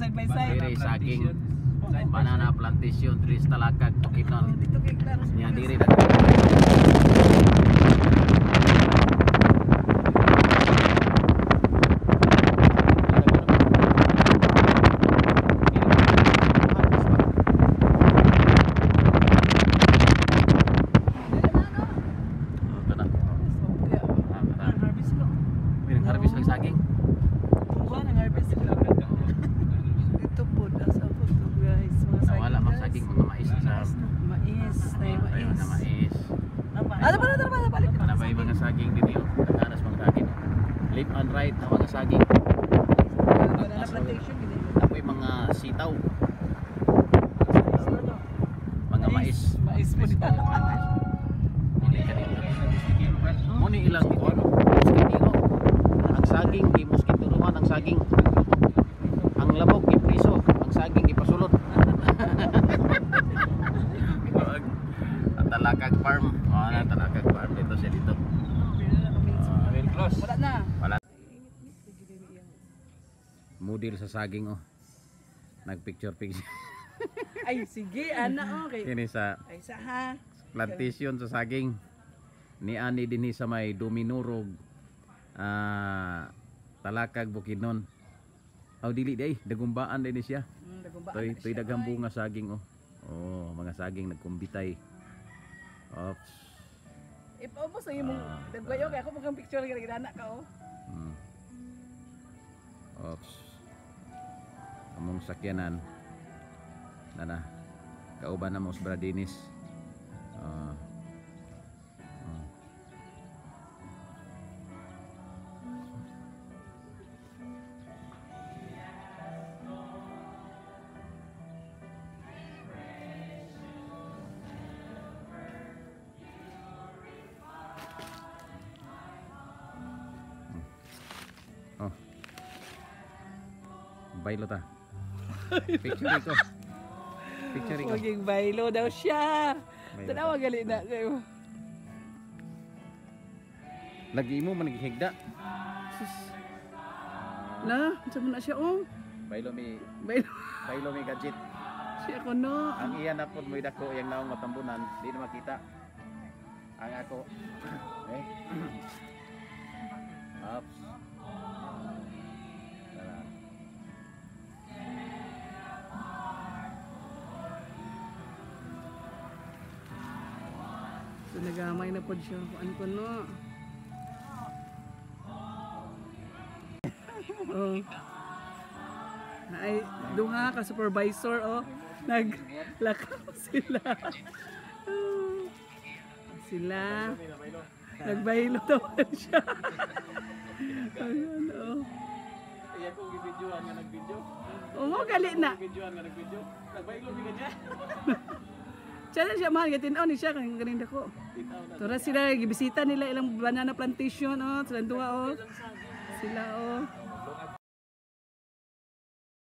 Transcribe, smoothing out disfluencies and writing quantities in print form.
Side by side. Diri saging. Banana plantation diri sa Talakag, Bukidnon. Dito kay klaro. Nya diri Harvest ko. May harvest lang saging. Kuha ng harvest ko. Dito po, nasa po to guys. Mga saging. Nawala mang guys. saging, mga mais sa Mais, na Ay, mais. mga mais. Ano ba na ba balik? Ano ba yung mga saging din yun? Naghanas mga saging. Left and right ang mga saging. Banana plantation gini. Apoy mga sitaw. Mga mais. Mais po dito. Dili ka dito. Muni ilang kuan, moskitero. Ang saging di moskiterohan ang saging. Ang labok gipriso, ang saging gipasulot. Ang Talakag Farm. Oh, na Talakag Farm dito siya dito. Wala na. Wala. Model sa saging oh. Nagpicture picture. Ay, sige, ana, okay. Kini sa Ay, sa ha. plantation sa saging. Ni ani dinhi sa may Dominurog, Talakag, Bukidnon. Aw dili day, dagumbaan din ni siya. Dagumbaan Toy na toy siya, daghang ay. bunga saging oh. Oh, mga saging nagkumbitay. Ops. Ipaubos ang imong dagwayo kay ako mukhang picture nga gidana ka oh. Ops. Among sakyanan. Nana. Kauban na mo sa Bradinis. Ah. Ah. Oh. Baylo ta. Picture ko. Picture ko. Maging baylo daw siya. Baylo. Tanawa gali na kayo. Lagi mo man gihigda. Sus. La, unsa man na siya oh. Baylo mi, Baylo baylo mi gadget. siya ko no. Ang iya na pod mo'y dako iyang naong matambunan, di na makita. Ang ako. Eh. Ops. Tara. So nagamay na pod siya kuan ko no. Oh. Ay, duha ka supervisor oh. Naglakaw sila. Sila. Nagbaylo daw siya. Ayan, oh. Iya ko gibidyoan nga nagvideo. Oh, mo gali na. Gibidyoan nga nagvideo. Nagbaylo mi gadya. Siya na siya mahal gatin ni siya kaning ganing dako. Tura sila gibisita nila ilang banana plantation oh, silang duha oh. Sila oh.